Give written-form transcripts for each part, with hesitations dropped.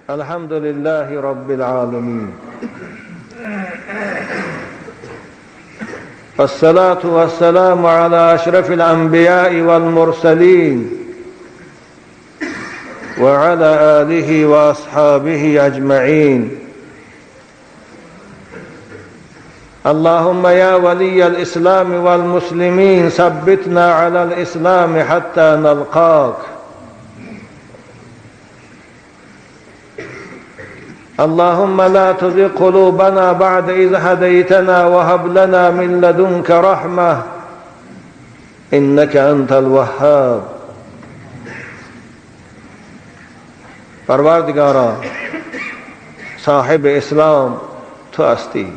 الحمد لله رب العالمين، والصلاة والسلام على أشرف الأنبياء والمرسلين وعلى آله وأصحابه أجمعين. اللهم يا ولي الإسلام والمسلمين ثبتنا على الإسلام حتى نلقاك. اللهم لا تزغ قلوبنا بعد إذ هديتنا وهب لنا من لدنك رحمة إنك أنت الوهاب. پروردگارا، صاحب اسلام تو هستی،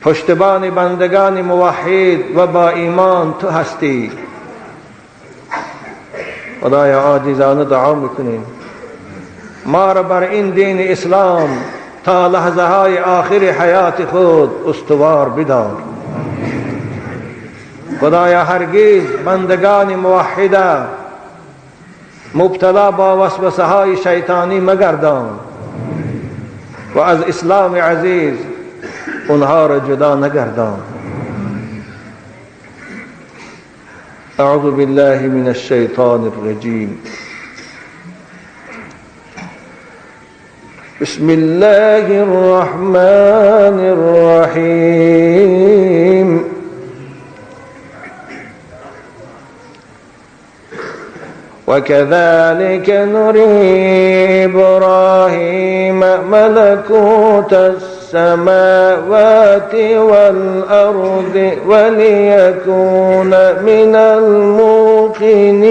پشتبان بندگان موحد و با ایمان تو هستی. خدایا عاجزانه دعا میکنیم ما را بر این دین اسلام تا لحظه های آخر حیات خود استوار بدار. خدایا هرگز بندگان موحده مبتلا با وسوسه های شیطانی مگردان و از اسلام عزیز اونها را جدا نگردان. اعوذ بالله من الشیطان الرجیم. بسم الله الرحمن الرحیم. وكذلك نري إبراهيم ملكوت السماوات والأرض وليكون من الموقنين.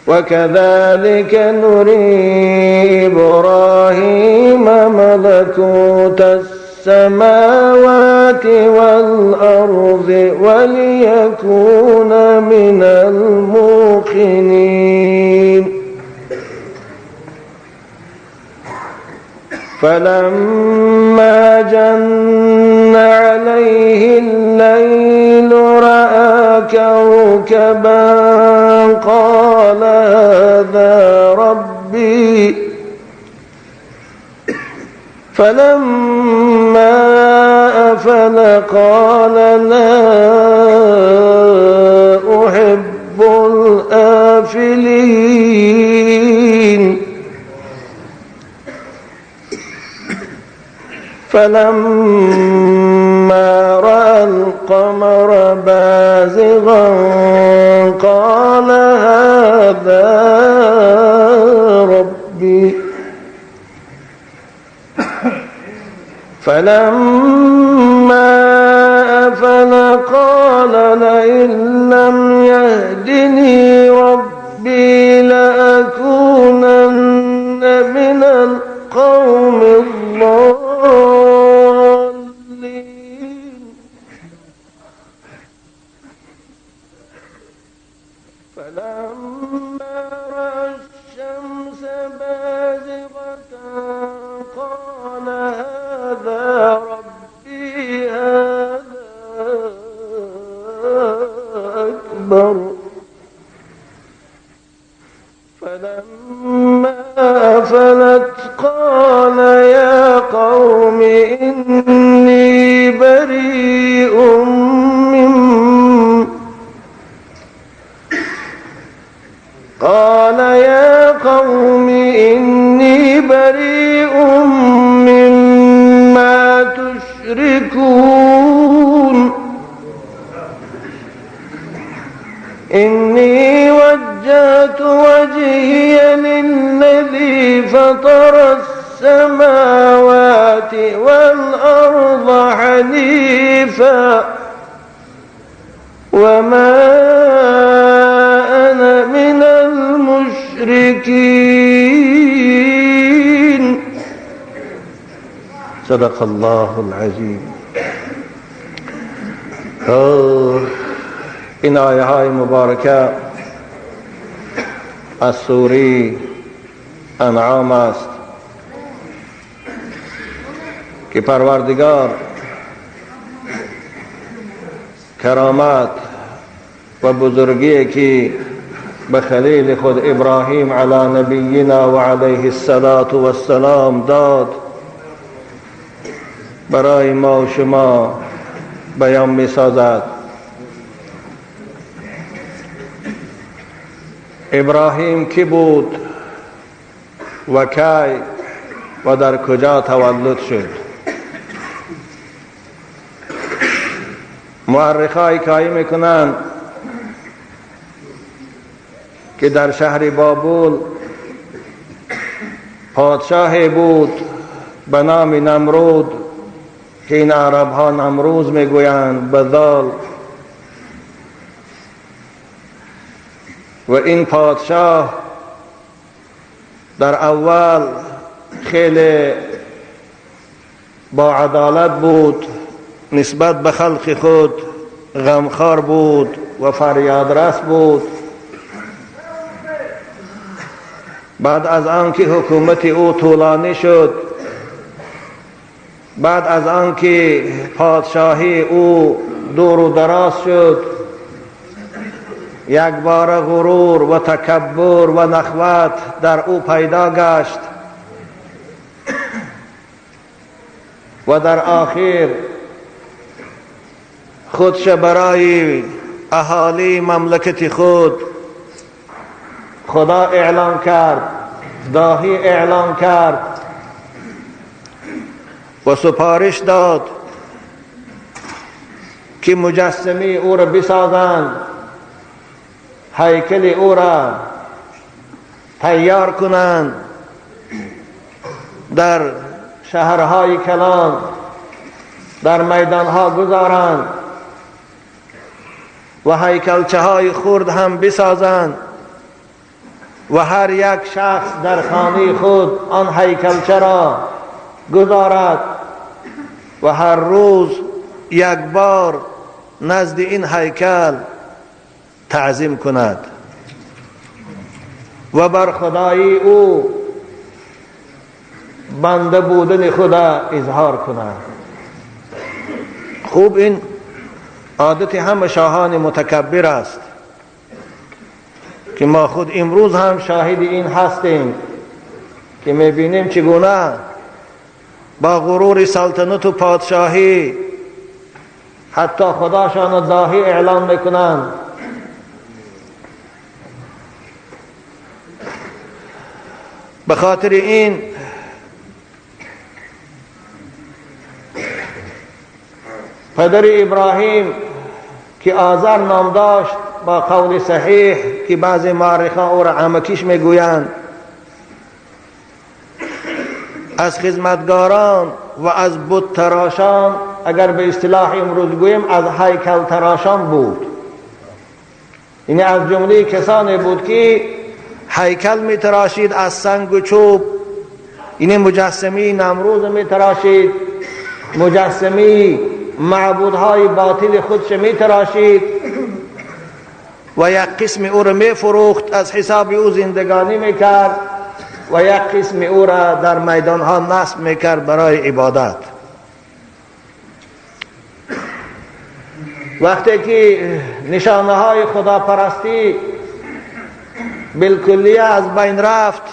وكذلك نري إبراهيم ملكوت السماوات والأرض وليكون من الموقنين. فلما جن عليه الليل رأى كوكبا قال هذا ربي، فلما أفل قال لا أحب الآفلين. فلما رأى القمر بازغا قال هذا ربي، فلما أفل قال لئن لم يهدني ربي لأكونن من القوم الضالين. فلما رأى الشمس بازغة قال هذا ربي هذا أكبر. فلما أفلت قال يا قوم إني بريء مما قال يا قوم إني بريء مما تشركون. إني وجهت وجهي للذي فطر السماوات والأرض حنيفا وما أنا من المشركين. صدق الله العظیم. این آیه های مبارکه از سوره انعام است که پروردگار کرامت و بزرگی که به خلیل خود ابراهیم علی نبینا و علیه الصلاة والسلام داد برای ما و شما بیان می سازد. ابراهیم کی بود و کی و در کجا تولد شد؟ مورخ‌ها حکایه میکنند که در شهر بابل پادشاهی بود به نام نمرود که این عرب ها نمروز میگویند بذال، و این پادشاه در اول خیلی با عدالت بود، نسبت به خلق خود غمخوار بود و فریادرس بود. بعد از آنکه حکومت او طولانی شد، بعد از آنکه پادشاهی او دور و دراز شد، یک بار غرور و تکبر و نخوت در او پیدا گشت و در آخر خودش برای اهالی مملکت خود خدا اعلان کرد، داهی اعلان کرد و سپارش داد که مجسمه او را بسازند، هیکل او را تیار کنند، در شهرهای کلان در میدانها گذارند و هیکلچه های خرد هم بسازند و هر یک شخص در خانه خود آن هیکلچه را گذارد و هر روز یک بار نزد این هیکل تعظیم کند و بر خدایی او بنده بودن خدا اظهار کند. خوب این عادت همه شاهان متکبر است که ما خود امروز هم شاهد این هستیم که میبینیم چگونه با غرور سلطنت و پادشاهی حتی خداشان داهی اعلان میکنند. به خاطر این پدر ابراهیم که آذر نام داشت، با قول صحیح که بعضی مورخان او را عمکیش میگویند، از خدمتگاران و از بت تراشان، اگر به اصطلاح امروز گوییم از هیکل تراشان بود. یعنی از جمله کسانی بود که هیکل می تراشید از سنگ و چوب، یعنی مجسمه نمروز می تراشید، مجسمه معبودهای باطل خودش می تراشید و یک قسم او را می فروخت، از حساب او زندگانی می کرد و یک قسم او را در میدانها نصب می کرد برای عبادت. وقتی که نشانه های خداپرستی بالکلیه از بین رفت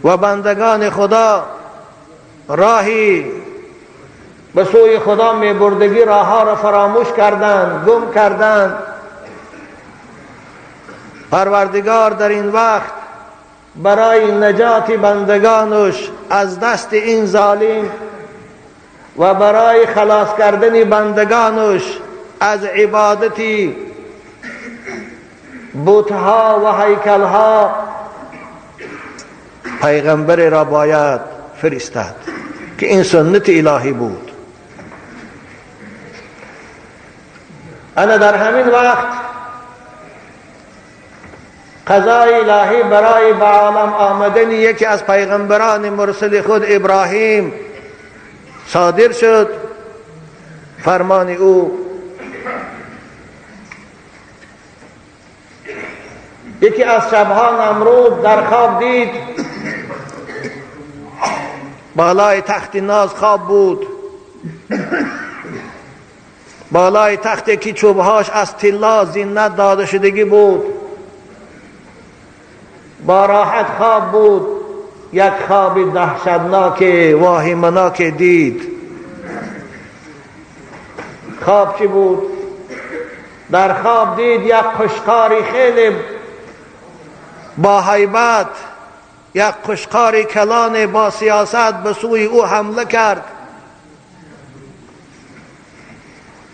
و بندگان خدا راهی به سوی خدا می بردگی راه ها را فراموش کردند، گم کردند، پروردگار در این وقت برای نجات بندگانش از دست این ظالم و برای خلاص کردن بندگانش از عبادت بتها و هیکلها پیغمبر را باید فرستاد که این سنت الهی بود. انا در همین وقت قضای الهی برای به عالم آمدن یکی از پیغمبران مرسل خود ابراهیم صادر شد. فرمان او یکی از شبها نمرود در خواب دید، بالای تخت ناز خواب بود، بالای تختی که چوبهاش از طلا زینت داده شدگی بود، با راحت خواب بود. یک خواب دهشتناک واهمناک دید. خواب چی بود؟ در خواب دید یک قشقاری خیلی با هیبت، یک قشقاری کلان با سیاست به سوی او حمله کرد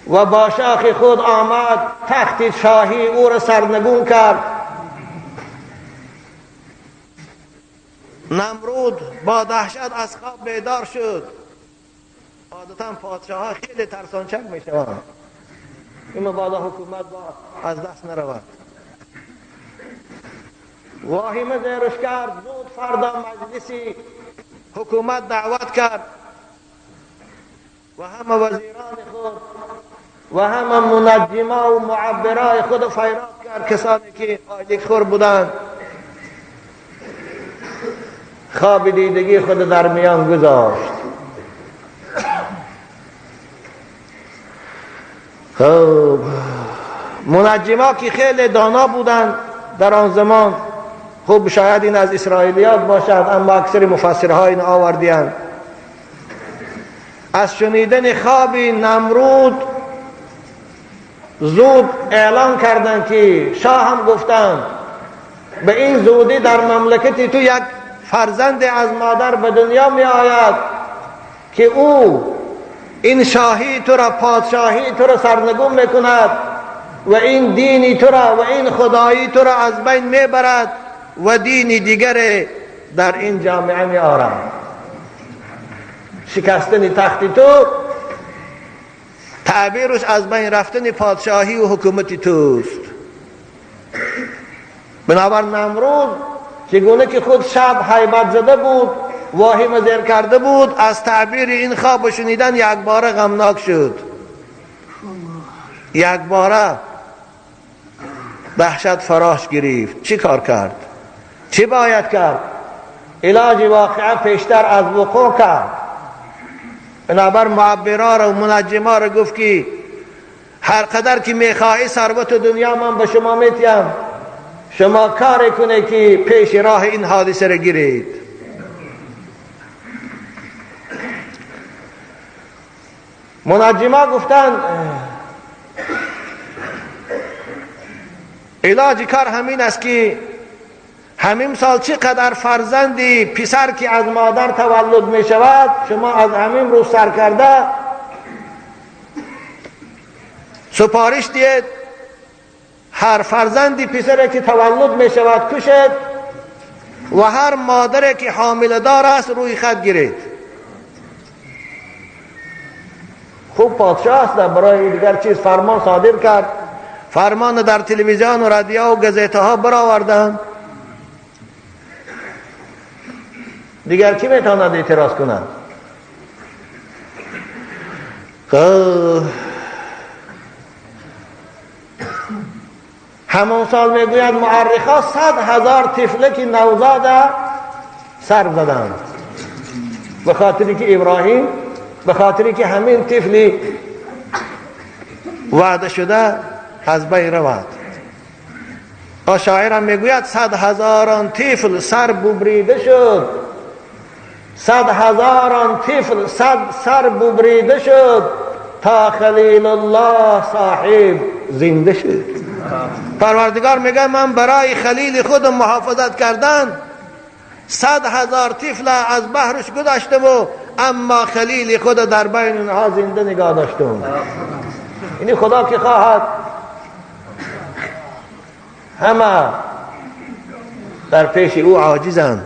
و با شاخ خود آمد تخت شاهی او را سرنگون کرد. نمرود با دهشت از خواب بیدار شد. عادتا پادشاه ها خیلی ترسانچک می شوند، این مبادا حکومت با از دست نرود. واهمه زیرش کرد. زود فردا مجلسی حکومت دعوت کرد و همه وزیران خود و همه منجما و معبرای خود فیراد کرد، کسانی که آیدک خور بودند. خواب دیدگی خود در میان گذاشت. خب منجما که خیلی دانا بودند در آن زمان، خب شاید این از اسرائیلیات باشد، اما اکثر مفسرها این آوردیند. از شنیدن خواب نمرود زود اعلان کردند که شاه هم گفتند به این زودی در مملکت تو یک فرزند از مادر به دنیا می آید که او این شاهی تو را، پادشاهی تو را سرنگون میکند و این دینی تو را و این خدایی تو را از بین میبرد و دینی دیگر در این جامعه می آرد. شکستن تخت تو تعبیرش از بین رفتن پادشاهی و حکومت توست. بنابر نمرود چگونه که خود شب هیبت زده بود، واهمه زیر کرده بود، از تعبیر این خواب شنیدن یک باره غمناک شد، یک باره دهشت فراش گرفت. چی کار کرد؟ چی باید کرد؟ علاج واقعه پیشتر از وقوع کرد. بنابر معبرا و منجما را گفت که هر قدر که میخواهی ثروت دنیا من به شما میتیم، شما کار کنه که پیش راه این حادثه را گیرید. منجما گفتند علاج کار همین است که همین سال چقدر فرزندی پسر که از مادر تولد می شود شما از همین روز سر کرده سپارش دید هر فرزندی پسر که تولد می شود کشد و هر مادر که حامله دار است روی خط گیرید. خوب پادشاه است، برای دیگر چیز فرمان صادر کرد. فرمان در تلویزیون و رادیو و گزیته ها برآوردند. دیگر کی میتواند اعتراض کند؟ همون سال میگوید مورخا 100,000 طفله که نوزاد سر زدند، به خاطری که ابراهیم، به خاطری که همین طفلی وعده شده از بین رود. شاعر هم میگوید 100,000 طفل سر ببریده شد، 100,000 طفل سر ببریده شد تا خلیل الله صاحب زنده شد. پروردگار میگه من برای خلیل خودم محافظت کردن 100,000 طفل از بحرش گذاشتم و اما خلیل خود در بین اونها زنده نگاه داشتم. اینی خدا که خواهد همه در پیش او عاجزند.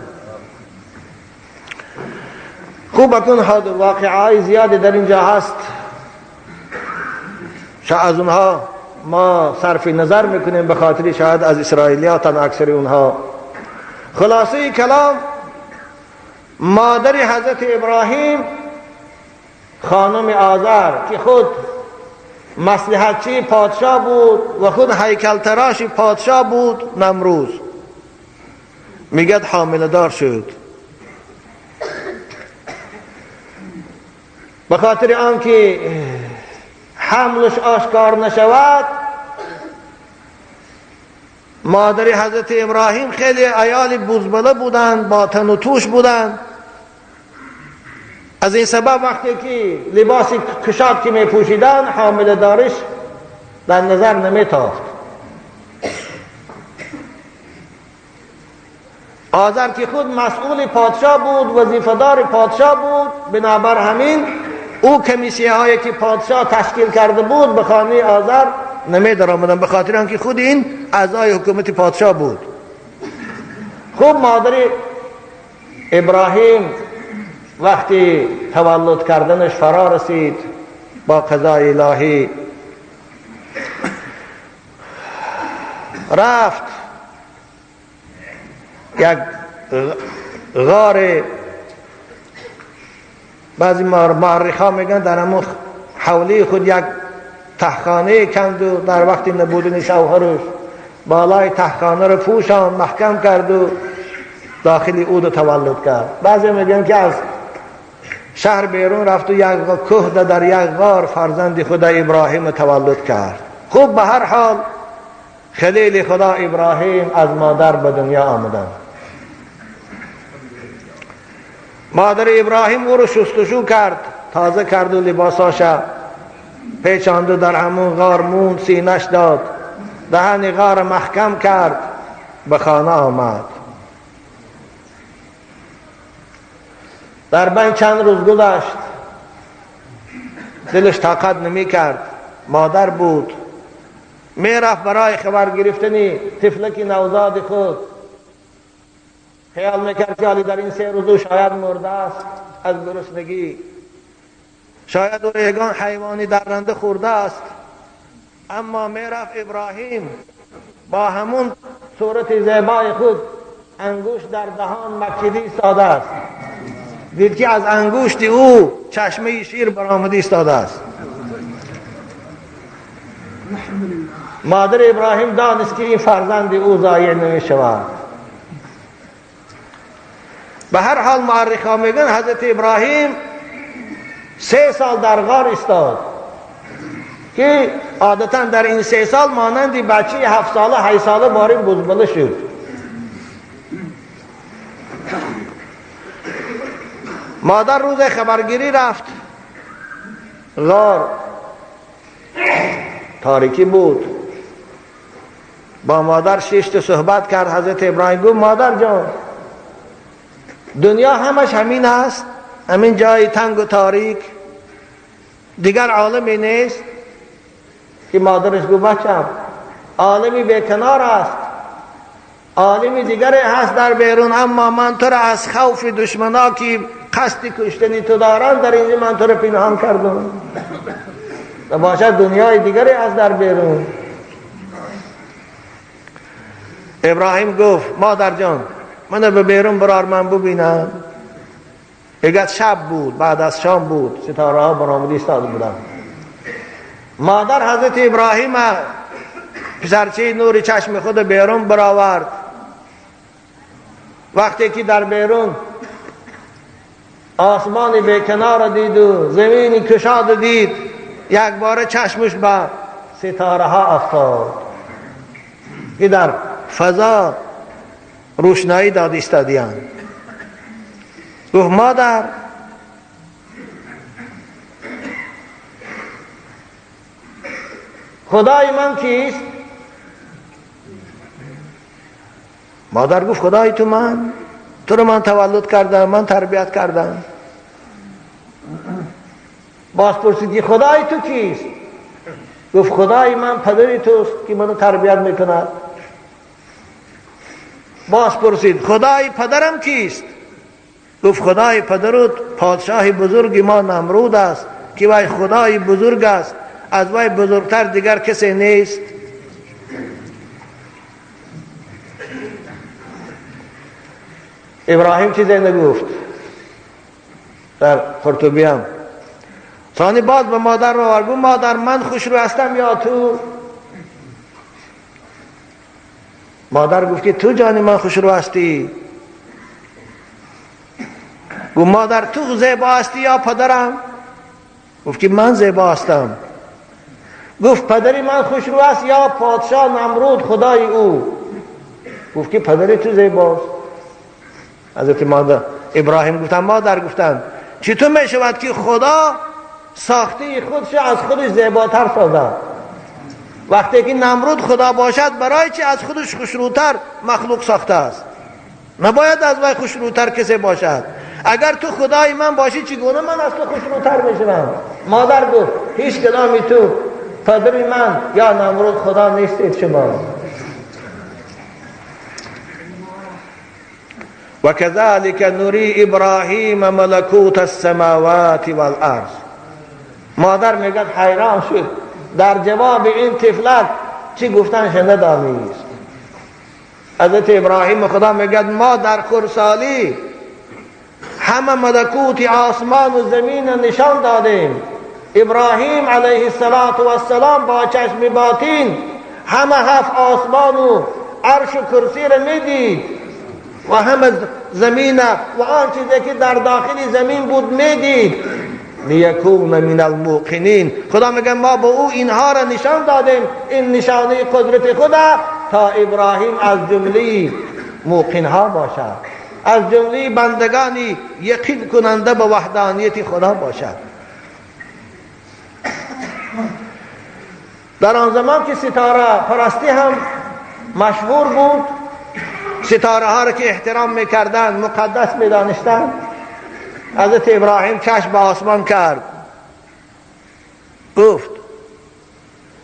خوب اکنون واقعه زیادی در اینجا هست، شاید از اونها ما صرف نظر میکنیم به خاطر شاید از اسرائیلیات اکثر اونها. خلاصه کلام، مادر حضرت ابراهیم خانم آذر که خود مصلحتچی پادشاه بود و خود هیکل تراش پادشاه بود نمروز، میگد حامله دار شد. به خاطر آنکه حملش آشکار نشود، مادر حضرت ابراهیم خیلی عیال بزبله بودند، با تن و توش بودند. از این سبب وقتی که لباس کشاد که می پوشیدن، حامل دارش در نظر نمی تافت. آذر که خود مسئول پادشاه بود، وظیفه‌دار پادشاه بود، بنابر همین او کمیسیه هایی که پادشاه تشکیل کرده بود به خانه آذر نمی در آمدن، به خاطر آنکه خود این اعضای حکومت پادشاه بود. خوب مادر ابراهیم وقتی تولد کردنش فرا رسید با قضای الهی، رفت یک غار، بعضی مورخا میگن در همون حولی خود یک تهخانه کند و در وقتی نبودن شوهرش بالای تهخانه رو پوشان محکم کرد و داخل او رو تولد کرد. بعضی میگن که از شهر بیرون رفت و یک کوه در یک غار فرزند خدا ابراهیم تولد کرد. خوب به هر حال خلیل خدا ابراهیم از مادر به دنیا آمدن. مادر ابراهیم او رو شستشو کرد، تازه کرد و لباساش پیچاند و در همون غار موند، سینش داد، دهن غار محکم کرد، به خانه آمد. در بین چند روز گذشت، دلش طاقت نمی کرد، مادر بود، می رفت برای خبر گرفتنی طفلک نوزاد خود. خیال میکرد که در این 3 روز شاید مرده است از گرسنگی، شاید او یگان حیوانی درنده خورده است. اما میرفت ابراهیم با همون صورت زیبای خود انگشت در دهان مکیده ایستاده است. دید که از انگشت او چشمه شیر برآمده ایستاده است. مادر ابراهیم دانست که این فرزند او ضایع نمی شود. به هر حال مورخان میگن حضرت ابراهیم 3 سال در غار ایستاد که عادتا در این 3 سال مانند بچه 7 ساله 8 ساله باری بزبله شد. مادر روز خبرگیری رفت، غار تاریکی بود، با مادر شیشت صحبت کرد. حضرت ابراهیم گفت مادر جان، دنیا همش همین است، همین جای تنگ و تاریک، دیگر عالمی نیست. که مادرش گفت بچم عالمی به کنار است، عالمی دیگری هست در بیرون، اما من تو را از خوف دشمنا که قصد کشتنی تو دارن در اینجا من تو را پنهان کردم. باشد دنیای دیگری هست در بیرون. ابراهیم گفت مادر جان منو به بیرون برار من ببینم. اگر شب بود، بعد از شام بود، ستاره ها برآمده ایستاده بودند. مادر حضرت ابراهیم پسرچه نور چشم خود بیرون برآورد. وقتی که در بیرون آسمان به کنار دید و زمین کشاد دید، یک بار چشمش به ستاره ها افتاد که در فضا روشنایی داد ایستادیان. گفت مادر خدای من کیست؟ مادر گفت خدای تو من، تو رو من تولد کردم، من تربیت کردم. باز پرسید خدای تو کیست؟ گفت خدای من پدری توست که منو تربیت میکند. باز پرسید خدای پدرم کیست؟ گفت خدای پدرت پادشاه بزرگ ما نمرود است که وی خدای بزرگ است، از وی بزرگتر دیگر کسی نیست. ابراهیم چیزی نگفت. در قرطبی هم ثانی باز به مادر رو آورد، گفت مادر من خوشرو هستم یا تو؟ مادر گفت که تو جانی من خوشرو هستی. گفت مادر تو زیبا هستی یا پدرم؟ گفت که من زیبا هستم. گفت پدری من خوشرو است یا پادشاه نمرود خدای او؟ گفت که پدری تو زیباست. حضرت مادر ابراهیم گفتن مادر گفتن چطور می شود که خدا ساخته خودش از خودش زیباتر سازد؟ وقتی که نمرود خدا باشد برای چی از خودش خوشروتر مخلوق ساخته است؟ نباید از وی خوشروتر کسی باشد. اگر تو خدای من باشی چگونه من از تو خوشروتر میشوم؟ مادر گفت هیچ کدامی تو پدر من یا نمرود خدا نیستید شما. و كذلك نری ابراهیم ملکوت السماوات والارض. مادر میگه حیران شد در جواب این طفلک چی گفتنش ندانست. حضرت ابراهیم خدا میگه ما در خرسالی همه ملکوت آسمان و زمین نشان دادیم. ابراهیم علیه السلام با چشم باطن همه هفت آسمان و عرش و کرسی را میدید و همه زمین و آن چیزی که در داخل زمین بود میدید. لیکون من الموقنین. خدا میگه ما به او اینها را نشان دادیم، این نشانه قدرت خدا، تا ابراهیم از جمله موقنها باشد، از جمله بندگانی یقین کننده به وحدانیت خدا باشد. در آن زمان که ستاره پرستی هم مشهور بود، ستاره ها را که احترام میکردند، مقدس میدانستند، حضرت ابراهیم چشم به آسمان کرد، گفت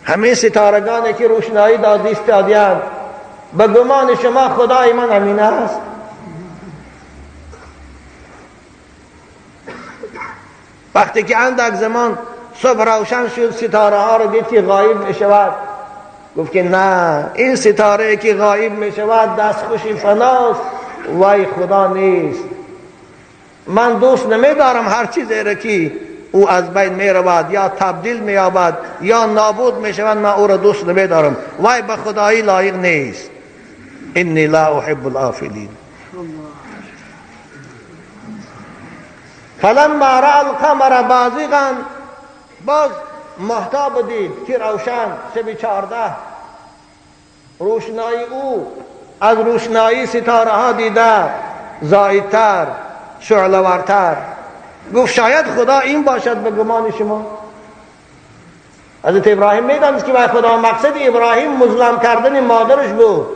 همه ستارگانی که روشنایی داده ایستادند به گمان شما خدای من امین است؟ وقتی که اندک زمان صبح روشن شد، ستاره ها رو دید که غایب می شود، گفت که نه، این ستاره که غایب می شود دستخوش فناست، وای خدا نیست. من دوست نمی دارم هر چیزی را که او از بین می رود یا تبدیل می یابد یا نابود می شود، من او را دوست نمی دارم، وای به خدایی لایق نیست. انی لا احب الآفلین. فلما رأى القمر بازغا، باز ماهتاب دید که روشن، شب 14، روشنایی او از روشنایی ستاره ها دیده زایدتر، شعله‌ورتر. گفت شاید خدا این باشد به گمان شما. حضرت ابراهیم میدانست که خدا مقصد ابراهیم مظلم کردن مادرش بود.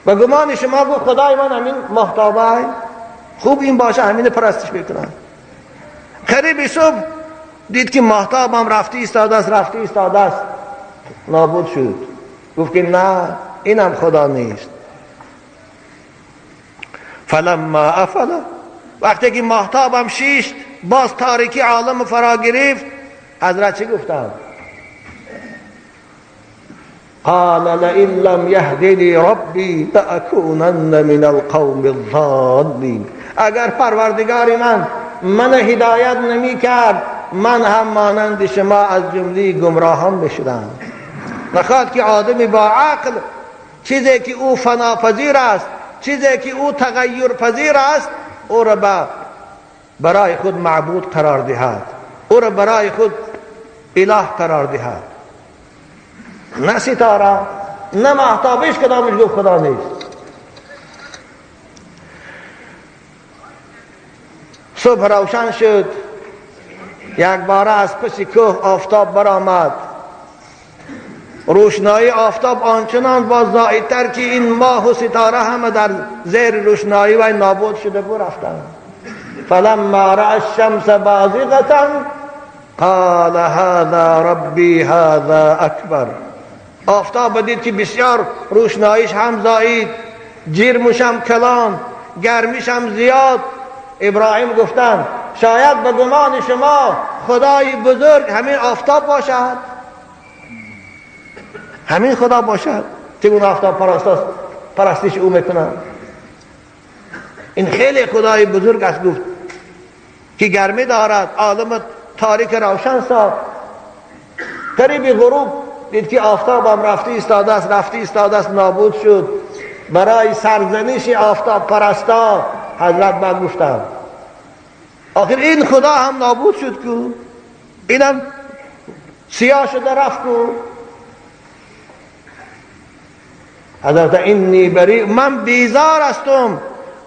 به گمان شما گفت خدای من همین ماهتابه، خوب این باشه، همین پرستش میکنن. قریب صبح دید که ماهتاب هم رفتی ایستاده است، رفتی ایستاده است، نابود شد. گفت که نه، اینم خدا نیست. فلما افل، وقتی که ماهتاب هم شیشت، باز تاریکی عالم فرا گرفت، حضرت چی گفتند؟ قال لئن لم یهدنی ربی لأکونن من القوم الضالین. اگر پروردگار من هدایت نمی کرد، من هم مانند شما از جمله گمراهان بشدم. نخواد که آدمی با عقل چیزی که او فناپذیر است، چیزی که او تغییر پذیر است، او را برای خود معبود قرار دهد، او را برای خود اله قرار دهد. نه ستاره نه ماهتابش کدامش گفت خدا نیست. صبح روشن شد، یک باره از پس کوه آفتاب برآمد. روشنایی آفتاب آنچنان باز زائدتر که این ماه و ستاره همه در زیر روشنایی و نابود شده بود رفتند. فلما رأى الشمس بازغة قال هذا ربی هذا اکبر. آفتاب دید که بسیار روشناییش هم زائد، جرمش هم کلان، گرمیش هم زیاد. ابراهیم گفتند شاید به گمان شما خدای بزرگ همین آفتاب باشد، همین خدا باشد که اون آفتاب پرستش او میکنن. این خیلی خدای بزرگ است، گفت که گرمی دارد، عالم تاریک روشن ساخت. قریب غروب دید که آفتاب هم رفته ایستاده است، رفته ایستاده است، نابود شد. برای سرزنش آفتاب پرستا حضرت من گفتم آخر این خدا هم نابود شد که اینم سیاه شده رفت کو. حضرت انی بری، من بیزار هستم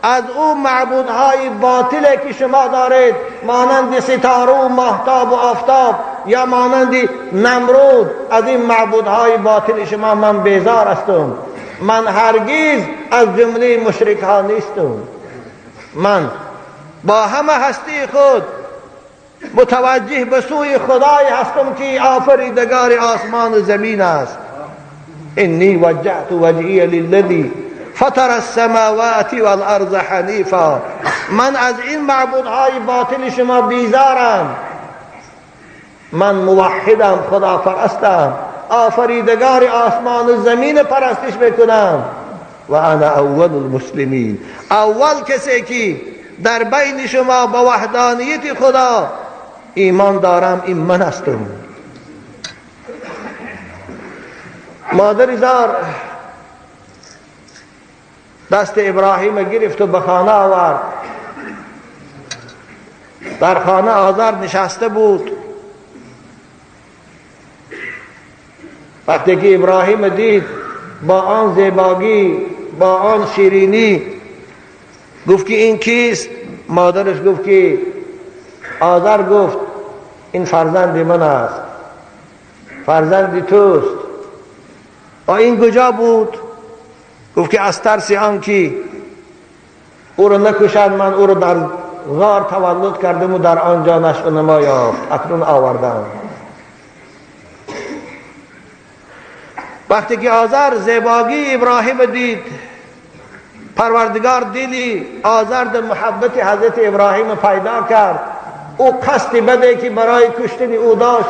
از او معبودهای باطله که شما دارید، مانند ستاره و ماهتاب و آفتاب یا مانند نمرود. از این معبودهای باطل شما من بیزار هستم. من هرگز از جمله مشرک ها نیستم. من با همه هستی خود متوجه به سوی خدای هستم که آفریدگار آسمان و زمین است. انی وجهت وجهی للذی فطر السماوات والارض حنیفا. من از این معبودهای باطل شما بیزارم. من موحدم، خدا پرستم، آفریدگار آسمان و زمین پرستش میکنم. و انا اول المسلمین، اول کسی که در بین شما با وحدانیت خدا ایمان دارم این من هستم. مادر زار دست ابراهیم گرفت و به خانه آورد. در خانه آزار نشسته بود. وقتی که ابراهیم دید با آن زیبایی، با آن شیرینی، گفت که این کیست؟ مادرش گفت که آزار گفت این فرزند من است، فرزند توست. این کجا بود؟ گفت که از ترس آن که او رو نکشند من او رو در غار تولد کردم و در آنجا نشو نما یافت، اکنون آوردم. وقتی که آزار زیبایی ابراهیم دید، پروردگار دلی آزار در محبت حضرت ابراهیم پیدا کرد. او قصد بده که برای کشتن او داشت،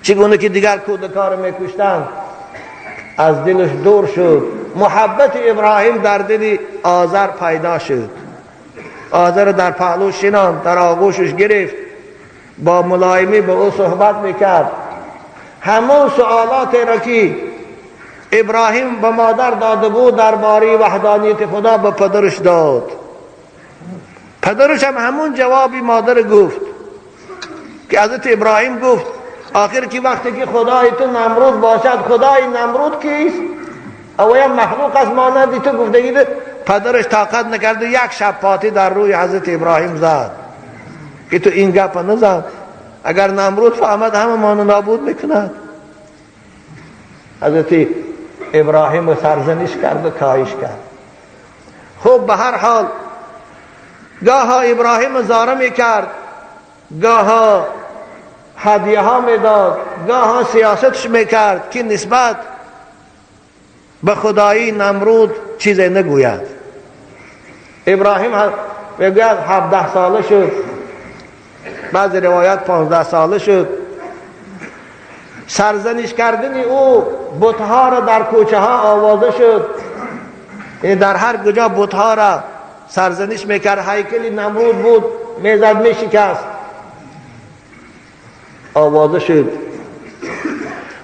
چگونه که دیگر کودکان میکشتند، از دلش دور شد. محبت ابراهیم در دل آزر پیدا شد. آزر در پهلو شناند، در آغوشش گرفت، با ملایمی به او صحبت میکرد. همون سوالات را که ابراهیم به مادر داده بود درباره وحدانیت خدا به پدرش داد. پدرش هم همون جوابی مادر گفت که حضرت ابراهیم گفت آخر که وقتی که خدای تو نمرود باشد، خدای نمرود کیست؟ اویا مخلوق از مانند تو گفتگی. پدرش طاقت نکرد و یک شب پاتی در روی حضرت ابراهیم زد که تو این گپ نزد، اگر نمرود فهمد همه ما نابود میکند. حضرت ابراهیم سرزنش کرد و کاهش کرد. خب به هر حال گاها ابراهیم زاره میکرد، گاها هدیه ها میداد، گاها سیاستش میکرد که نسبت به خدایی نمرود چیزی نگوید. ابراهیم میگوید 17 ساله شد، بعضی روایت 15 ساله شد. سرزنش کردن او بتها را در کوچه ها آوازه شد. در هر کجا بتها را سرزنش میکرد، هیکل نمرود بود میزد میشکست، آوازه شد.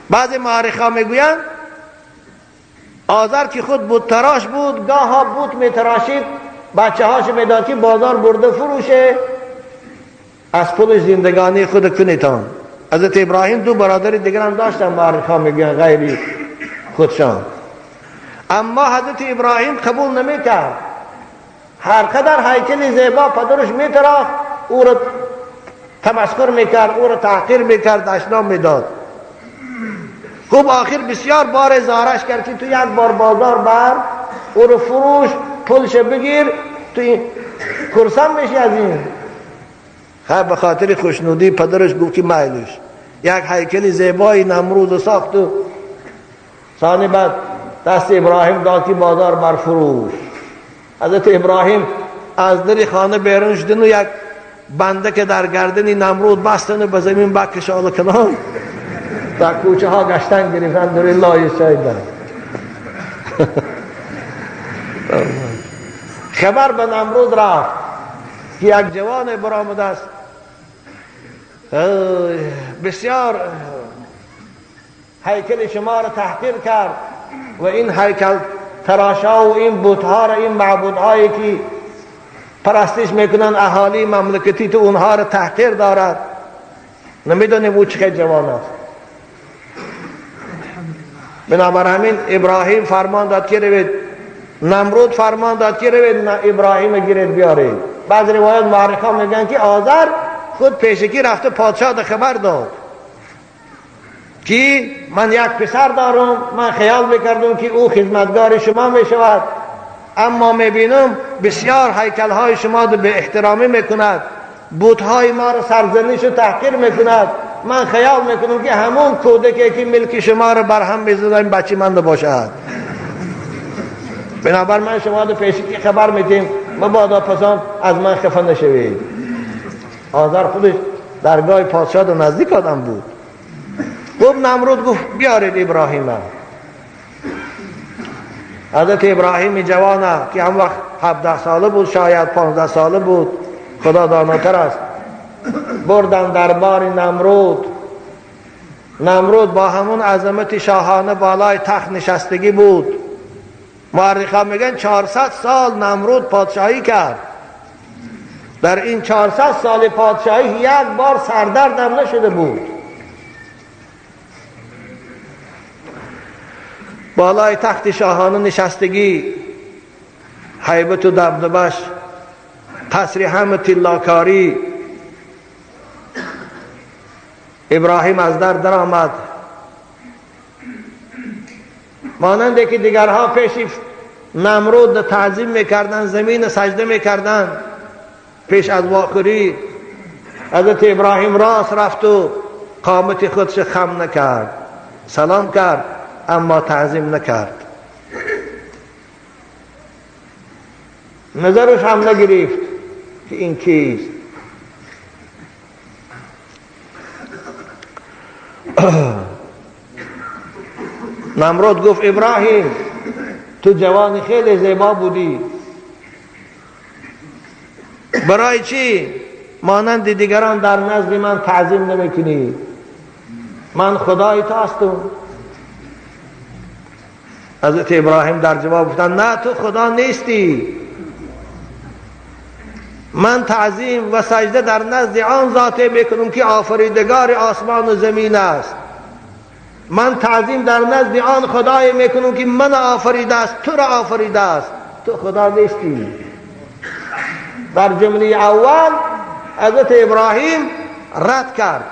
بعضی مؤرخا میگویند آذر که خود بت تراش بود، گاها بت میتراشید، بچه هاش میداد که بازار برده فروشه، از پول زندگانی خود کنیتان. حضرت ابراهیم دو برادر دیگر هم داشتن، مؤرخا میگویند غیری خودشان. اما حضرت ابراهیم قبول نمیکرد. هر قدر هیکل زیبا پدرش میتراخت، او را تمسخر میکرد، او را تحقیر میکرد، اشنام میداد. خب آخر بسیار بار زارش کرد که تو یک بار بازار بر، او رو فروش، پولش بگیر، تو کرسان میشی از این. خب به خاطر خوشنودی پدرش گفت که میلش یک هیکل زیبای نمرود ساخت و ثانی بعد دست ابراهیم داد که بازار بر فروش. حضرت ابراهیم از در خانه بیرون شدن و یک بنده که در گردن نمرود بستن و به زمین بکشال کنان در کوچه ها گشتن گرفتن در لای شایدن. خبر به نمرود رفت که یک جوان برآمده است، بسیار هیکل شما را تحقیر کرد و این هیکل تراشا و این بتها را، این معبودهایی که پرستش میکنن اهالی مملکتی تو اونها را تحقیر دارد. نمیدونیم او چقدر جوان است. بنابر همین ابراهیم فرمان داد که روید، نمرود فرمان داد که روید ابراهیم گیرید بیارید. بعض روایات مورخا میگن که آذر خود پیشکی رفته پادشاه خبر داد که من یک پسر دارم، من خیال میکردم که او خدمتگار شما میشود، اما میبینم بسیار هیکلهای شما به احترامی میکند، بتهای ما را سرزنش و تحقیر میکند، من خیال میکنم که همون کودکی که ملک شما را برهم میزد این بچه من باشد. بنابر من شما را پیشکی خبر میدیم، مبادا پسان از من خفه نشوید. آذر خودش درگاه پادشاه نزدیک آدم بود. گفت نمرود گفت بیارید ابراهیم. حضرت ابراهیم جوانه که هم وقت 17 ساله بود، شاید 15 ساله بود، خدا داناتر است، بردن دربار نمرود. نمرود با همون عظمت شاهانه بالای تخت نشستگی بود. مورخا میگن 400 سال نمرود پادشاهی کرد. در این 400 سال پادشاهی یک بار سردرد هم نشده بود. بالای تخت شاهانه نشستگی، هیبت و دبدبش، قصر هم طلاکاری. ابراهیم از در در آمد، مانند که دیگرها پیش نمرود تعظیم میکردن، زمین سجده میکردن، پیش از واخوری حضرت ابراهیم راست رفت و قامت خودش خم نکرد، سلام کرد اما تعظیم نکرد، نظرش هم نگرفت که این کیست. نمرود گفت ابراهیم تو جوان خیلی زیبا بودی، برای چی مانند دیگران در نزد من تعظیم نمیکنی؟ من خدای تو هستم. حضرت ابراهیم در جواب گفتن نه، تو خدا نیستی، من تعظیم و سجده در نزد آن ذات میکنم که آفریدگار آسمان و زمین است. من تعظیم در نزد آن خدای میکنم که من آفریده است، تو را آفریده است، تو خدا نیستی. در جمله اول حضرت ابراهیم رد کرد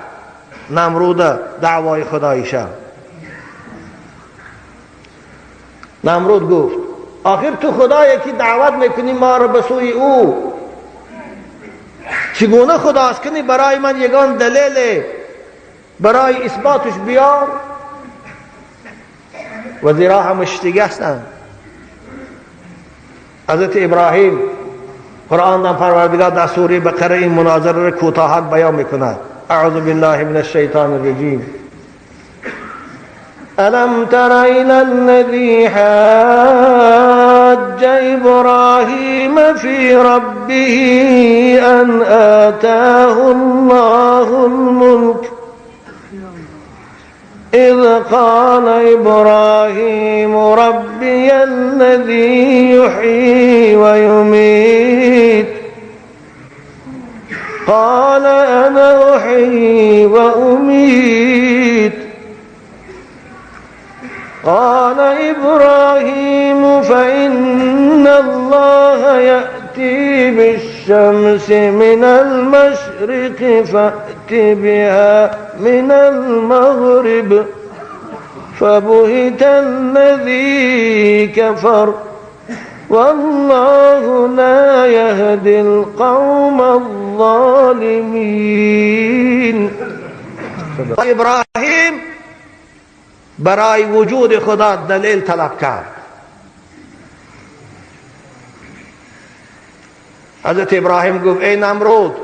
نمرود دعوای خداییشه. نمرود گفت آخر تو خدایی که دعوت میکنی ما را به سوی او، چگونه خداست؟ کنی برای من یگان دلیل برای اثباتش بیار. وزیرا هم اشتگه هستند. حضرت ابراهیم قرآن در پروردگار در سوره بقره این مناظره را کوتاه بیان میکند. اعوذ بالله من الشیطان الرجیم. ألم تر إلى الذي حاج إبراهيم في ربه أن آتاه الله الملك إذ قال إبراهيم ربي الذي يحيي ويميت قال أنا أحيي وأميت قال إبراهيم فإن الله يأتي بالشمس من المشرق فأت بها من المغرب فبهت الذي كفر والله لا يهدي القوم الظالمين. ابراهیم برای وجود خدا دلیل طلب کرد. حضرت ابراهیم گفت ای نمرود،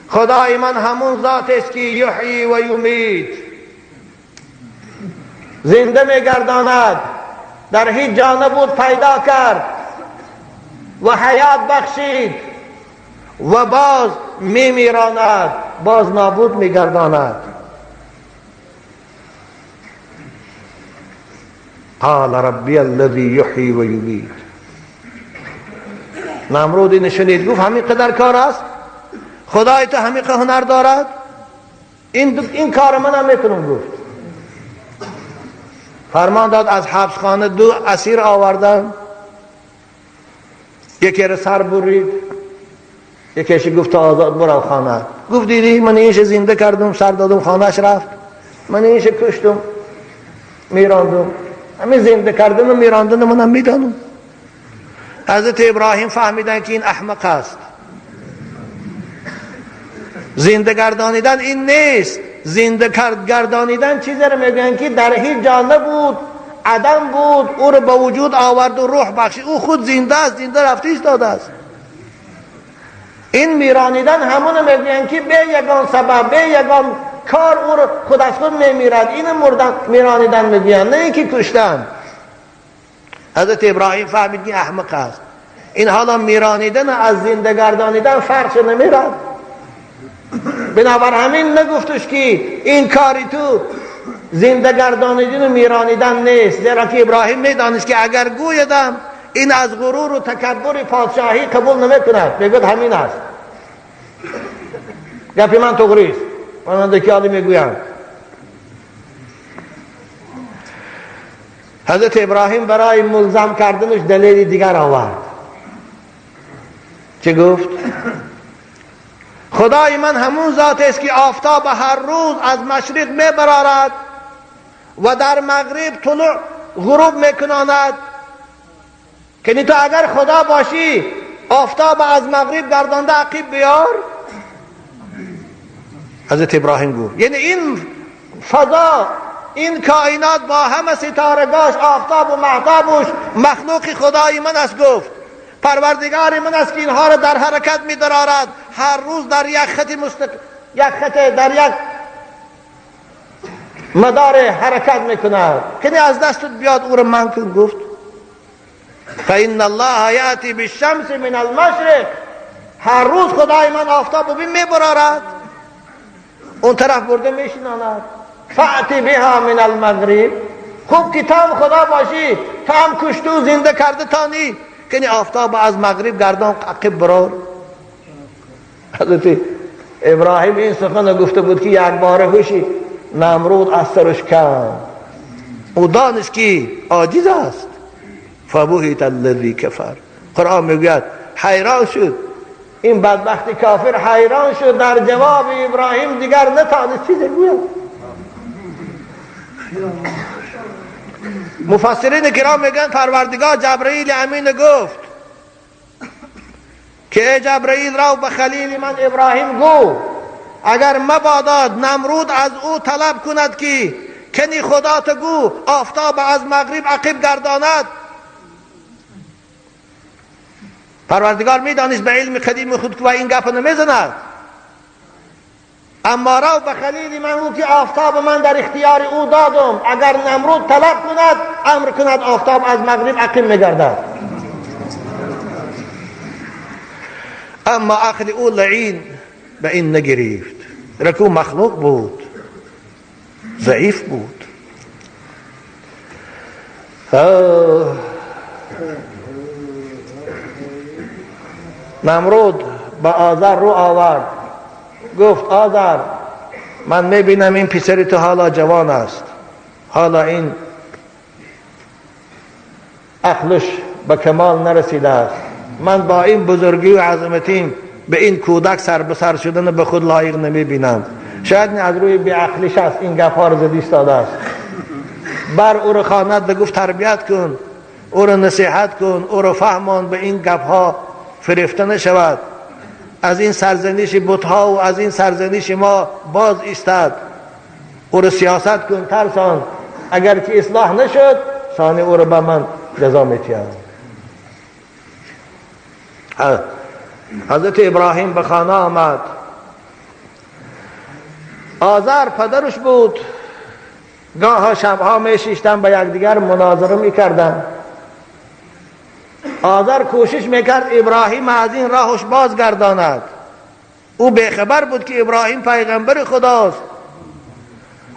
خدای من همون ذات است که یحیی و یمیت، زنده میگرداند، در هیچ جا نبود پیدا کرد و حیات بخشید و باز میمیراند، باز نابود میگرداند. قال ربی الذی یحیی و یمیت. نمرود اینو شنید گفت همین قدر کار است؟ خدای تو همین هنر دارد؟ این کار من هم میکنم. گفت فرمان داد از حبسخانه 2 اسیر آوردن، یکی را سر برید، یکیش گفت آزاد برو خانه. گفت دیدی من اینش زنده کردم، سر دادم خانهش رفت، من اینش کشتم میراندم، همین زنده کردن و میراندن منم میدانم. حضرت ابراهیم فهمیدن که این احمق است. زنده گردانیدن این نیست. زنده گردانیدن چیزی رو میگن که در هیچ جا نبود، عدم بود، او رو به وجود آورد و روح بخشید، او خود زنده است، زنده رفته ایستاده است. این میرانیدن همون میگن که به یگان سبب، به یگان کار او رو خود از خود میمیرد. این مردن میرانیدن میگن، نه اینکه کشتن. حضرت ابراهیم فهمید که احمق است. این حالا میرانیدن از زنده گردانیدن فرق نمیرد. بنابر همین نگفتش که این کاری تو زنده گردانیدن و میرانیدن نیست، زیرا که ابراهیم میدانست که اگر گویدم این از غرور و تکبر پادشاهی قبول نمیکند، میگوید همین است، گپی من تغریست، من دکیالی میگویم. حضرت ابراهیم برای ملزم کردنش دلیل دیگر آورد. چه گفت؟ خدای من همون ذات است که آفتاب هر روز از مشرق میبرارد و در مغرب طلوع غروب میکناند. که تو اگر خدا باشی آفتاب از مغرب گردانده عقیب بیار. حضرت ابراهیم گفت یعنی این فضا، این کائنات با همه ستارگاش، آفتاب و مهتابش مخلوق خدای من است. گفت پروردگار من است که اینها را در حرکت می درارد، هر روز در یک خط یک خط در یک مدار حرکت میکند. که از دستت بیاد او را من کن. گفت فإن الله یأتی بالشمس من المشرق، هر روز خدای من آفتاب ببین میبرارد، اون طرف برده میشناند. فأتی بها من المغرب، خوب که تام خدا باشی، تام کشته و زنده کرده تانی، که آفتاب از مغرب گردان عقب برار. حضرت ابراهیم این سخن گفته بود که یک باره هوشی نمرود از سرش کن، او دانست که عاجز است. فبهت الذی کفر، قرآن میگوید حیران شد این بدبخت کافر، حیران شد در جواب ابراهیم دیگر نتانست چیزی گوید. مفسرین کرام میگن پروردگار جبرئیل امین گفت که ای جبرئیل رو به خلیل من ابراهیم گو اگر مبادا نمرود از او طلب کند که کنی خدا تو گو آفتاب از مغرب عقب گرداند. پروردگار میدانست به علم قدیم خود و این گپ نمیزند، اما رو به خلیل من او که آفتاب من در اختیار او دادم، اگر نمرود طلب کند امر کند آفتاب از مغرب عقیم میگردد. اما عقل او لعین به این نگرفت، رکو مخلوق بود، ضعیف بود. نمرود به آذر رو آورد، گفت آذر من میبینم این پسر تو حالا جوان است، حالا این عقلش به کمال نرسیده است، من با این بزرگی و عظمتیم به این کودک سر به سر شدن به خود لایق نمیبینم، شاید از روی بیعقلیش است این گپ‌ها رو زدی ایستاده است. بر او رو خواند، گفت تربیت کن، او رو نصیحت کن، او رو فهمان، به این گپ‌ها فریفته نشود، از این سرزنش بت‌ها و از این سرزنش ما باز ایستد، او رو سیاست کن، ترسان، اگر که اصلاح نشد ثانی او رو به من جزا میتیم. حضرت ابراهیم به خانه آمد، آذر پدرش بود، گاه شبها میشیشتن به یکدیگر مناظره میکردن. آذر کوشش میکرد ابراهیم از این راهش بازگرداند. او بیخبر بود که ابراهیم پیغمبر خداست.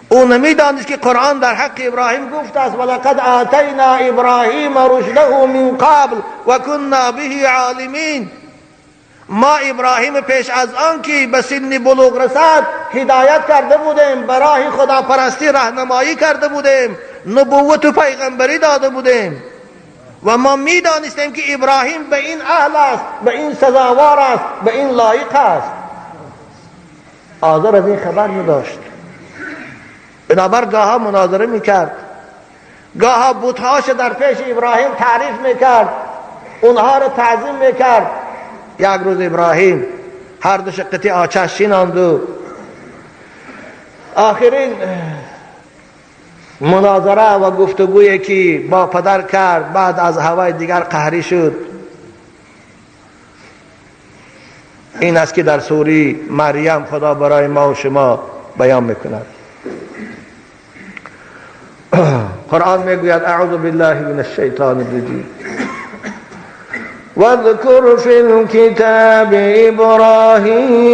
او نمیدانست که قرآن در حق ابراهیم گفت است ولقد آتینا ابراهیم رشده من قبل و کنا به عالمین. ما ابراهیم پیش از آن که به سن بلوغ رسد هدایت کرده بودیم، برای خداپرستی راهنمایی کرده بودیم، نبوت و پیغمبری داده بودیم و ما میدانستیم که ابراهیم به این اهل است، به این سزاوار است، به این لایق است. آذر از این خبر نداشت. بنابر گاها مناظره میکرد، گاها بتهاش در پیش ابراهیم تعریف میکرد، اونها را تعظیم میکرد. یک روز ابراهیم هر دو شقتی آتش شیناند و آخرین مناظره و گفتگویی که با پدر کرد، بعد از هوای دیگر قهری شد. این است که در سوره مریم خدا برای ما و شما بیان میکند. قرآن میگوید اعوذ بالله من الشیطان الرجیم واذکر فی الكتاب ابراهیم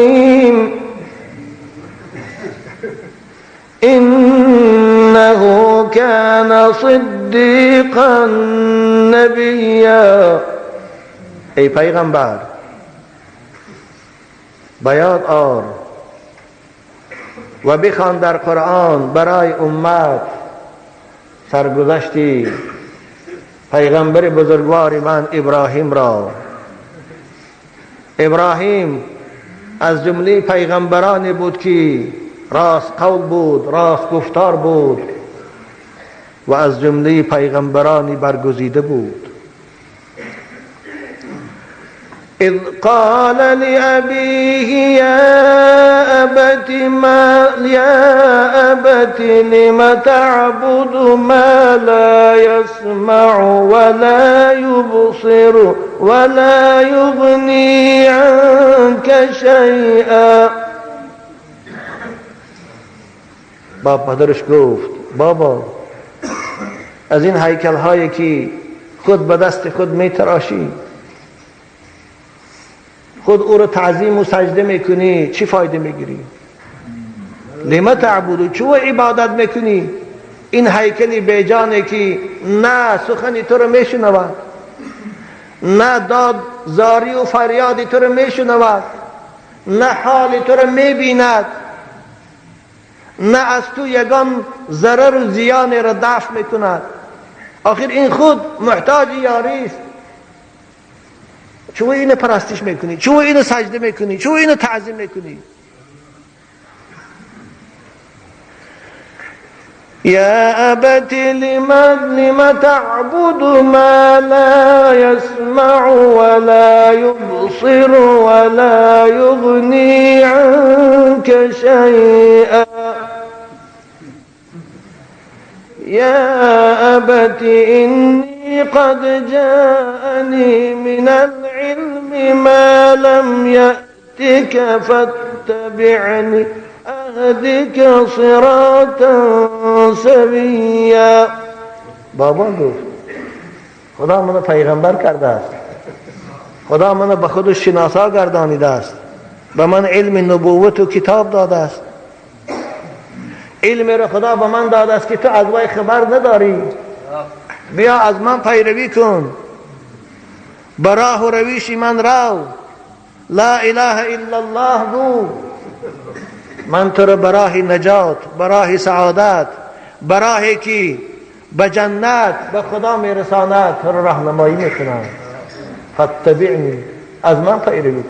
انه کان صدیقا نبیا. ای پیغمبر بیاد آر و بخوان در قرآن برای امت سرگذشتی پیغمبر بزرگوار من ابراهیم را. ابراهیم از جمله پیغمبرانی بود که راست قول بود، راست گفتار بود و از جمله پیغمبرانی برگزیده بود. اذ قال لأبيه يا أبت لم تعبد ما لا يسمع ولا يبصر ولا يغني عنك شيئا. با پدرش گفت بابا از این هیکل هایی که خود به دست خود می تراشی، خود او رو تعظیم و سجده میکنی، چی فایده میگیری؟ لما تعبدو، چو عبادت میکنی؟ این هیکلی بیجانه که نه سخنی تو رو میشنود، نه داد زاری و فریادی تو رو میشنود، نه حال تو رو میبیند، نه از تو یگان ضرر و زیان را دفع میکند. آخر این خود محتاج یاری است. چون اینو پرستش میکنی، چون اینو سجده میکنی، چون اینو تعظیم میکنی؟ یا ابت لم تعبد ما لا يسمع ولا يبصر ولا يغني عنك شيئا. يا أبت إني قد جاءني من العلم ما لم يأتك فاتبعني أهدك صراطا سويا. بابا گفت خدا منو پیغمبر کرده است، خدا منو به خودش شناسا گردانیده است، به من علم نبوت و کتاب داده است، علم را خدا به من داده است که تو از وی خبر نداری، بیا از من پیروی کن، به راه و رویش من رو، لا اله الا الله گو، من تو را به راه نجات، به راه سعادت، به راهی که به جنت به خدا میرساند تو را راهنمایی میکنم. فاتبعنی، از من پیروی کن،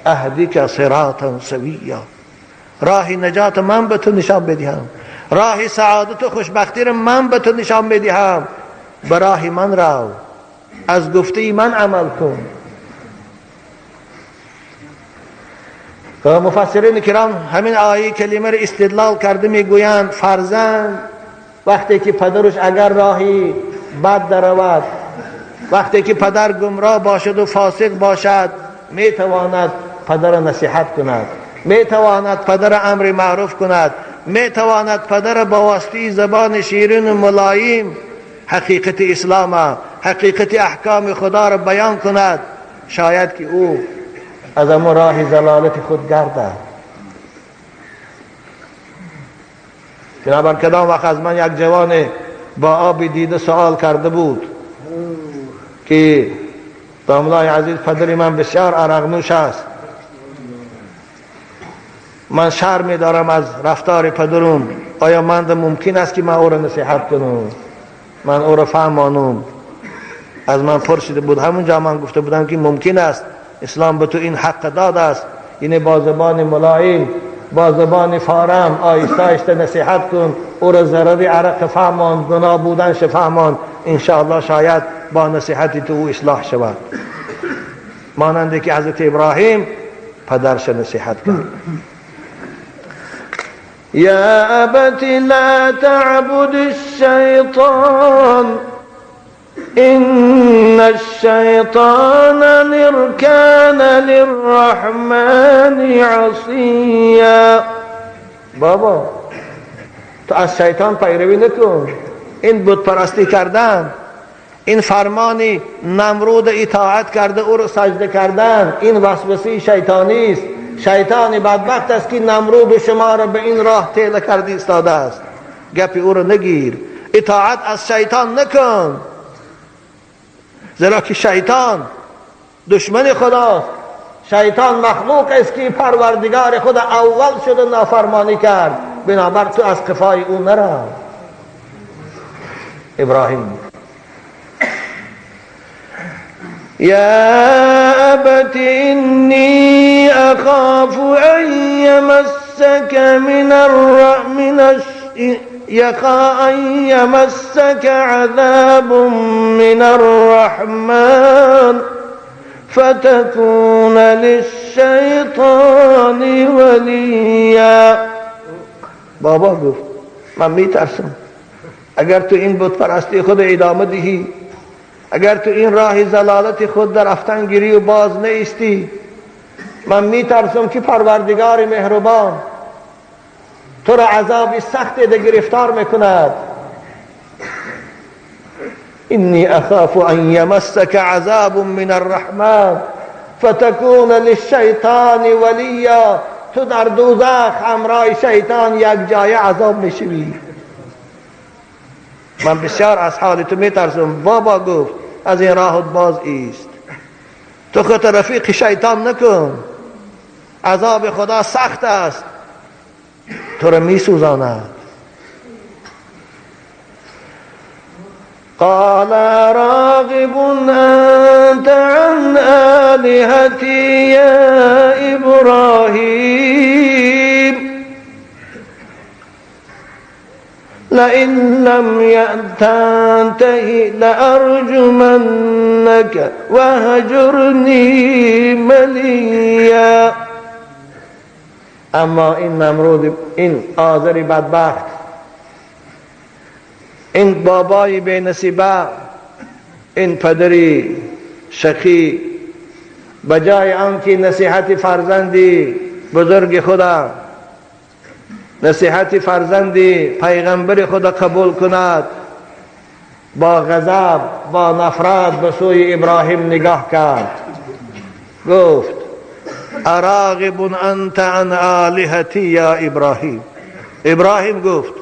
اهدیک صراطا سویا، راه نجات من به تو نشان بدهم، راه سعادت و خوشبختی را من به تو نشان بدهم، به راه من رو، از گفته من عمل کن. مفسرین کرام همین آیه کلمه را استدلال کرده میگویند فرزند وقتی که پدرش اگر راهی بد درود، وقتی که پدر گمراه باشد و فاسق باشد، میتواند پدر نصیحت کند، میتواند پدر امر معروف کند، میتواند پدر با واسطه زبان شیرین و ملایم حقیقت اسلام، حقیقت احکام خدا را بیان کند. شاید که او از امو راه ضلالت خود گردد. بنابر کدام وقت از من یک جوان با آب دیده سوال کرده بود که داملای عزیز، پدر من بسیار عرق نوش است، من شرم دارم از رفتار پدرم، آیا من ممکن است که من او را نصیحت کنم، من او را فهمانم؟ از من پرسیده بود، همونجا من گفته بودم که ممکن است، اسلام به تو این حق داد است، اینه با زبان ملایم، با زبان فارم آیسته آیسته نصیحت کن، او را ضرر عرق فهمان، گناه بودنش فهمان، انشاءالله شاید با نصیحت تو او اصلاح شود. مانند که حضرت ابراهیم پدرش نصیحت کرد. یا ابت لا تعبد الشیطان إن الشیطان كان للرحمن عصیا. بابا تو از شیطان پیروی نکن، این بت پرستی کردن، این فرمانی نمرود اطاعت کرده او رو سجده کردن، این وسوسه شیطانی است. شیطان بدبخت است که نمرود شما را به این راه تیله کرده ایستاده است. گپی او رو نگیر، اطاعت از شیطان نکن، زیرا که شیطان دشمن خداست. شیطان مخلوق است که پروردگار خود اول شده نافرمانی کرد، بنابر تو از قفای او نرو. ابراهیم یا ابت انی اخاف ان یمسک أن يمسك عذاب من الرحمن فتكون للشیطان ولیا. بابا گفت من میترسم اگر تو این بت پرستی خود ادامه دهی، اگر تو این راه ضلالت خود در رفتن گیری و باز نیستی، من میترسم که پروردگار مهربان تو را عذاب سخت ده گرفتار میکند. انی اخاف ان یمسک عذاب من الرحمن فتکون للشیطان ولیا. تو در دوزخ همراه شیطان یک جای عذاب میشوی. من بسیار از حال تو میترسم. بابا گفت از این راهت باز ایست، تو خود رفیق شیطان نکن، عذاب خدا سخت است، تو را میسوزاند. قال راغب انت عن آلهتی یا ابراهیم لئن لم تنته لأرجمنك وهجرنی ملیا. اما این نمرود، این آذر بدبخت، این بابای بی نصیبه، این پدری شقی، بجای آنکه نصیحت فرزندی بزرگ خدا، نصیحت فرزندی پیغمبر خدا قبول کند، با غضب، با نفرت به سوی ابراهیم نگاه کرد، گفت اراغب انت عن آلهتی یا ابراهیم. ابراهیم گفت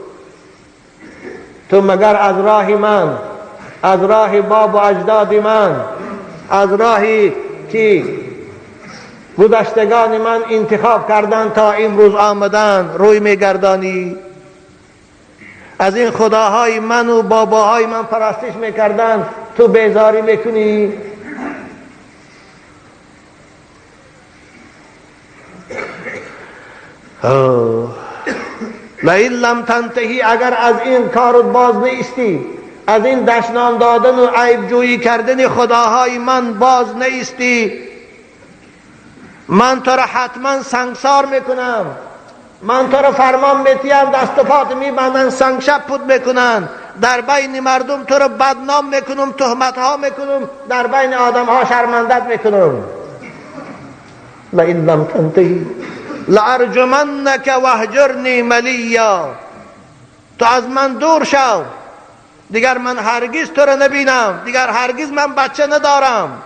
تو مگر از راه من، از راه باب و اجداد من، از راهی که گذشتگان من انتخاب کردن تا امروز آمدن روی میگردانی؟ از این خداهای من و باباهای من پرستش میکردن تو بیزاری میکنی؟ لئن لم تنتهی، اگر از این کارت باز نیستی، از این دشنام دادن و عیب جویی کردن خداهای من باز نیستی، من تو را حتما سنگسار میکنم، من تو را فرمان میتیم دست و پات میبندن سنگ شب پود میکنن، در بین مردم تو را بدنام میکنم، تهمت ها میکنم، در بین آدم ها شرمندت میکنم. لئن لم تنتهی لارجمنک واهجرنی ملیا. تو از من دور شو، دیگر من هرگز تو را نبینم، دیگر هرگز من بچه ندارم.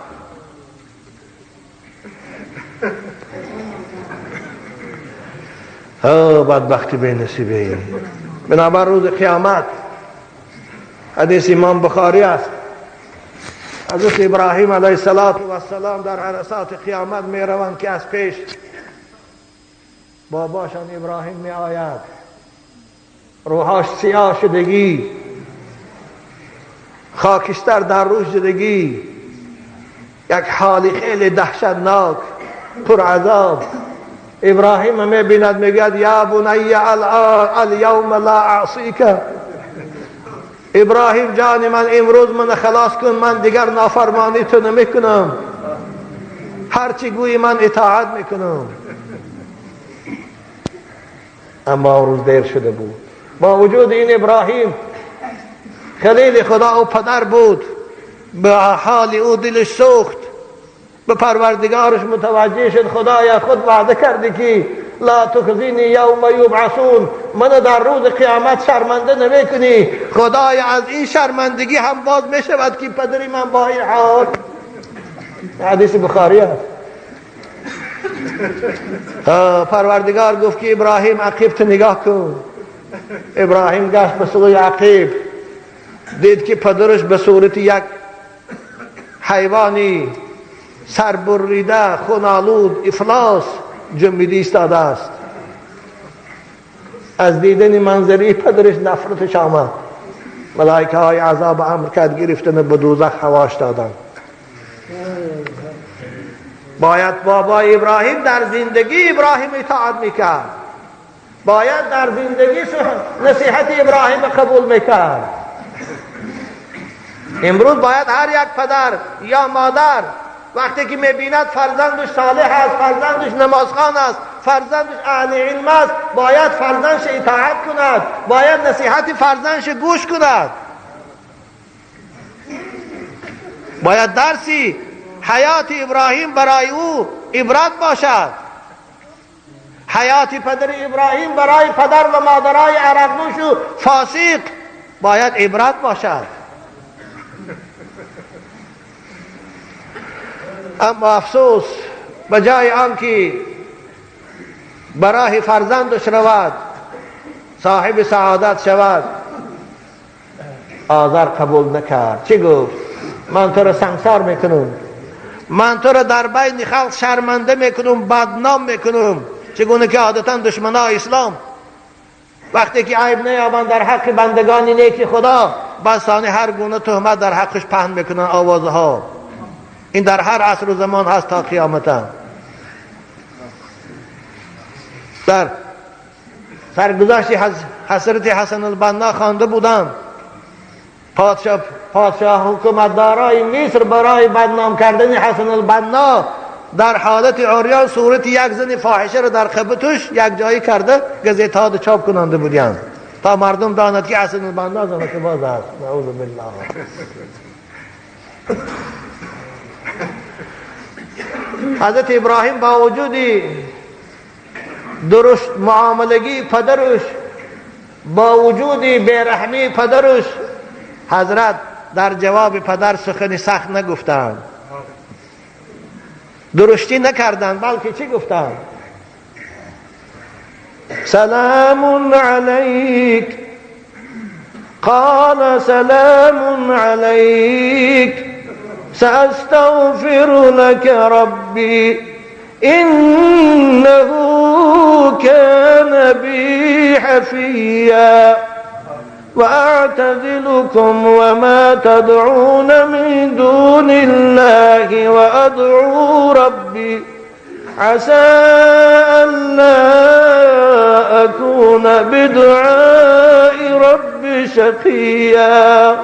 بدبختی بی نصیبه. بنابر روز قیامت، حدیث امام بخاری است، حضرت ابراهیم علیه السلام در عرصات قیامت میروند که از پیش باباشان ابراهیم می آید، روحاش سیاه شدگی، خاکستر در روش شدگی، یک حال خیلی دهشتناک، پر عذاب. ابراهیم می بیند، میگوید یا بنی الیوم لا اعصیک. ابراهیم جان من، امروز من خلاص کن، من دیگر نافرمانی تو نمیکنم، هرچی گویی من اطاعت میکنم. اما روز دیر شده بود. با وجود این ابراهیم خلیل خدا و پدر بود، به حال او دلش سوخت، به پروردگارش متوجه شد، خدایا خود وعده کردی که لا تخزینی یوم یبعثون، من در روز قیامت شرمنده نمیکنی. خدایا از این شرمندگی هم باز میشود که پدری من با این حال. حدیث بخاری است. پروردگار گفت که ابراهیم عقیب تو نگاه کن. ابراهیم گشت به سوی عقیب، دید که پدرش به صورت یک حیوانی سربریده، خونالود، افلاس جنبیده ایستاده است. از دیدن منظری پدرش نفرتش آمد. ملائکه های عذاب امر کرد گرفتن به دوزخ هواش دادن. باید بابا ابراهیم در زندگی ابراهیم اطاعت میکرد، باید در زندگی نصیحت ابراهیم قبول میکرد. امروز باید هر یک پدر یا مادر وقتی که میبیند فرزندش صالح است، فرزندش نمازخوان است، فرزندش اهل علم است، باید فرزندش اطاعت کند، باید نصیحت فرزندش گوش کند، باید درسی حیات ابراهیم برای او عبرت باشد. حیات پدر ابراهیم برای پدر و مادرای عرقنوش و فاسق باید عبرت باشد. اما افسوس، به جای آنکه برای فرزندش رود، صاحب سعادت شود، آذر قبول نکرد. چی گفت؟ من تو را سنگسار میکنم، من تو را در بین خلق شرمنده میکنم، بدنام میکنم. چگونه که عادتا دشمنای اسلام وقتی که عیب نیابند در حق بندگان نیک خدا، بسانه هر گونه تهمت در حقش پهن میکنن، آوازه ها. این در هر عصر و زمان هست تا قیامت. در سرگذشت حضرت حسن البنا خوانده بودم، پادشاه حکومتدارای مصر برای بدنام کردن حسن البنا در حالت عریان صورت یک زن فاحشه را در خبتش یک جایی کرده گزیت ها چاپ کننده بودند تا مردم داند که حسن البنا زن که باز است. نعوذ بالله. حضرت ابراهیم با وجود درست معاملگی پدرش، با وجود بیرحمی پدرش، حضرت در جواب پدر سخن سخت نگفتند، درشتی نکردند، بلکه چی گفتند؟ سلام علیک. قال سلام علیک سأستغفر لك ربي إنه كان بي حفيا وأعتزلكم وما تدعون من دون الله وأدعو ربي عسى ألا أكون بدعاء ربي شقيا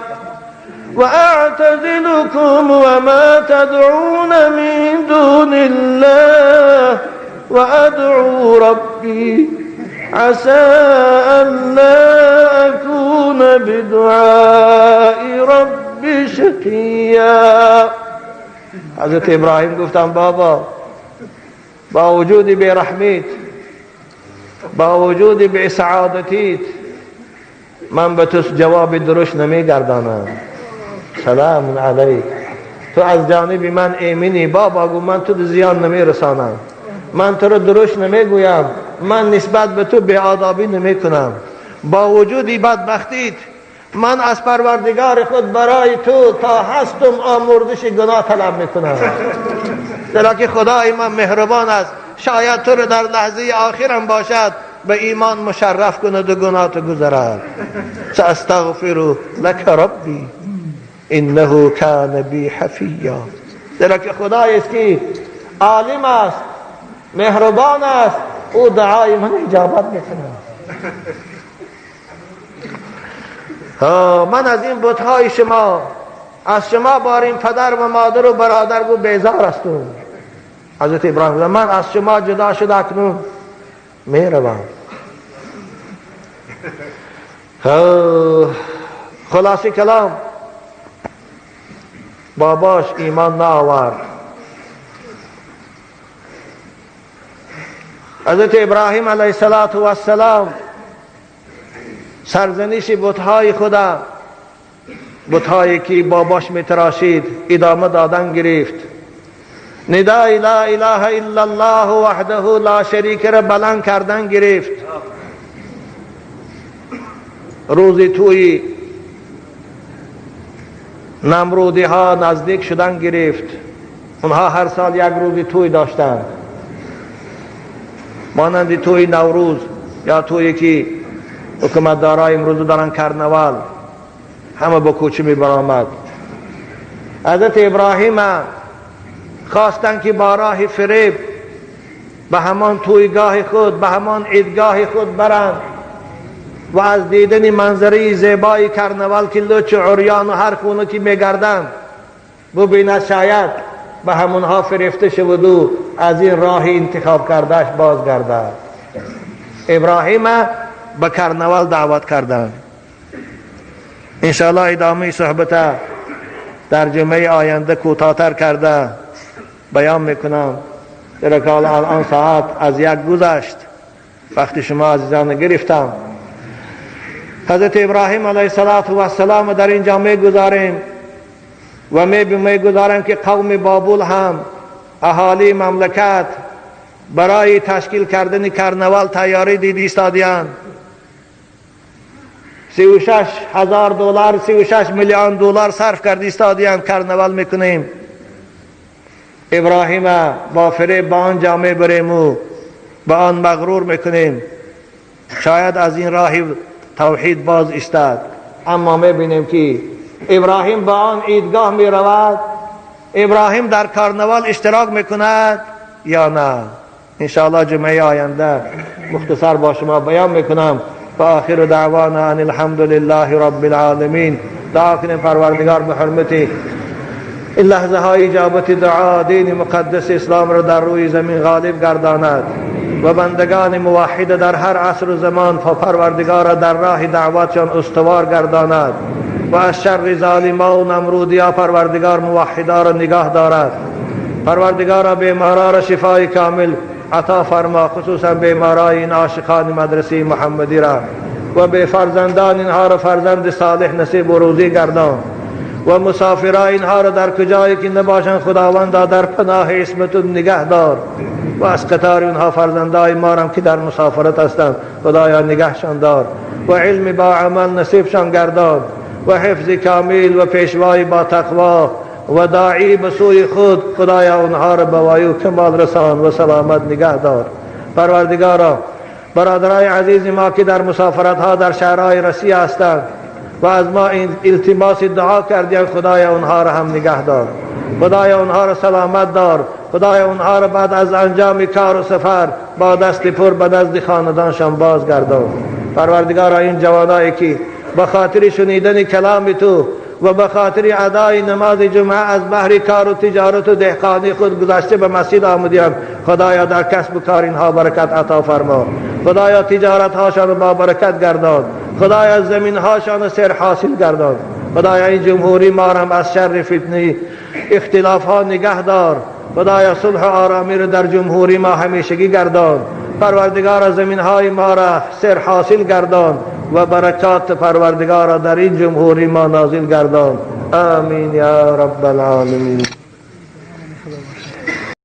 وأعتزلكم وما تدعون من دون الله وأدعو ربي عسى ألا أكون بدعاء ربي شقيا. حضرت ابراهیم گفتم بابا، با وجود بی‌رحمیت، با وجود بی‌سعادتیت، من به تو جواب درست نمیگردانم. سلام علیک، تو از جانب من ایمنی بابا، گو من تو زیان نمیرسانم، من تو رو درست نمیگویم، من نسبت به تو بی‌آدابی نمیکنم. با وجود بدبختیت، من از پروردگار خود برای تو تا هستم آمرزش گناه طلب میکنم، زیرا که خدای من مهربان است، شاید تو رو در لحظه آخرم باشد به ایمان مشرف کند و گناه تو گذرد. ساستغفر لک ربی انه کان بی حفیا. زیرا که خدای است که عالم است، مهربان است، او دعای من اجابت میکند. من از این بتهای شما، از شما بارین پدر و مادر و برادر گو بیزار هستم. حضرت ابراهیم من از شما جدا شده اکنون میروم. خلاصی کلام باباش ایمان نآورد. حضرت ابراهیم علیه السلام سرزنش بتهای خدا، بتهایی که باباش میتراشید، ادامه دادن گرفت. ندای لا اله الا الله وحده لا شریک را بلند کردن گرفت. روزی توی نمرودی ها نزدیک شدن گرفت. اونها هر سال یک روزی توی داشتند، مانند توی نوروز یا توی که حکومتدارای امروز دارن کرنوال، همه با کوچه می برآمد. حضرت ابراهیم خواستن که با راه فریب به همان تویگاه خود، به همان عیدگاه خود برند و از دیدن منظره زیبای کرنوال که لچ عریان و هر خونه که میگردند ببیند، شاید به همونها فریفته شود و از این راه انتخاب کردهش بازگردد. ابراهیم به کرنوال دعوت کردند. انشاءالله ادامه صحبت در جمعه آینده کوتاه‌تر کرده بیان میکنم، زیرا که الان ساعت از 1 گذشت، وقتی شما عزیزان گرفتم. حضرت ابراهیم علیه السلام در اینجا میگذاریم و میگذاریم که قوم بابل هم اهالی مملکت برای تشکیل کردن کرنوال تیاری دید ایستادیان. 36,000 دلار، 36 میلیون دلار صرف کرد ایستادیان، کرنوال میکنیم. ابراهیم با فریب با آن جامعه بریم و با آن مغرور میکنیم، شاید از این راه توحید باز ایستاد. اما میبینیم که ابراهیم با آن عیدگاه میرود، ابراهیم در کارنوال اشتراک میکند یا نه؟ انشاءالله جمعه آینده مختصر با شما بیان میکنم. و آخر دعوانا ان الحمد لله رب العالمین. دعا کنیم پروردگار به حرمت این لحظه های اجابت دعا دین مقدس اسلام را در روی زمین غالب گرداند و بندگان موحد در هر عصر و زمان پروردگار را در راه دعوتشان استوار گرداند و از شر ظالما و نمرودیا پروردگار موحدا را نگاه دارد. پروردگار بیمارا را شفای کامل عطا فرما، خصوصا بیمارای این عاشقان مدرسه محمدی را و به فرزندان اینها را فرزند صالح نصیب و روزی گردان و مسافرای اینها را در کجایی که نباشند خداوند در پناه عصمت نگه دار و از قطار اینها فرزندای ما را که در مسافرت هستند خدایا نگهشان دار و علم با عمل نصیبشان گردان و حفظ کامل و پیشوای با تقوا و داعی به سوی خود خدایا اونها را به وایو کمال رسان و سلامت نگه دار. پروردگارا برادرای عزیز ما که در مسافرت ها در شهرهای رسی هستند و از ما این التماس دعا کردیم خدایا اونها را هم نگه دار، خدایا اونها را سلامت دار، خدایا اونها را بعد از انجام کار و سفر با دست پر به نزد خاندانشان بازگردان. پروردگارا این جوانایی که به خاطر شنیدن کلام تو و به خاطر ادای نماز جمعه از بهر کار و تجارت و دهقانی خود گذشته به مسجد آمدیم، خدایا در کسب و کار اینها برکت عطا فرما، خدایا تجارت هاشان با برکت گردان، خدایا زمین هاشان سر حاصل گردان، خدایا این جمهوری ما را از شر فتنه اختلاف ها نگه دار، خدایا صلح و آرامی را در جمهوری ما همیشگی گردان، پروردگار زمین های ما را سر حاصل گردان و برکات پروردگار در این جمهوری ما نازل گردان. آمین یا رب العالمین.